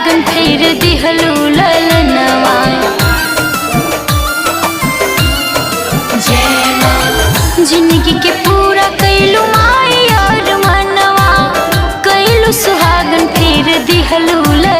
सुहागन फिर दिहलू ललनवा। जय माँ। जिंदगी के पूरा कैलू माई और मनवा, कैलू सुहागन फिर दिहलू।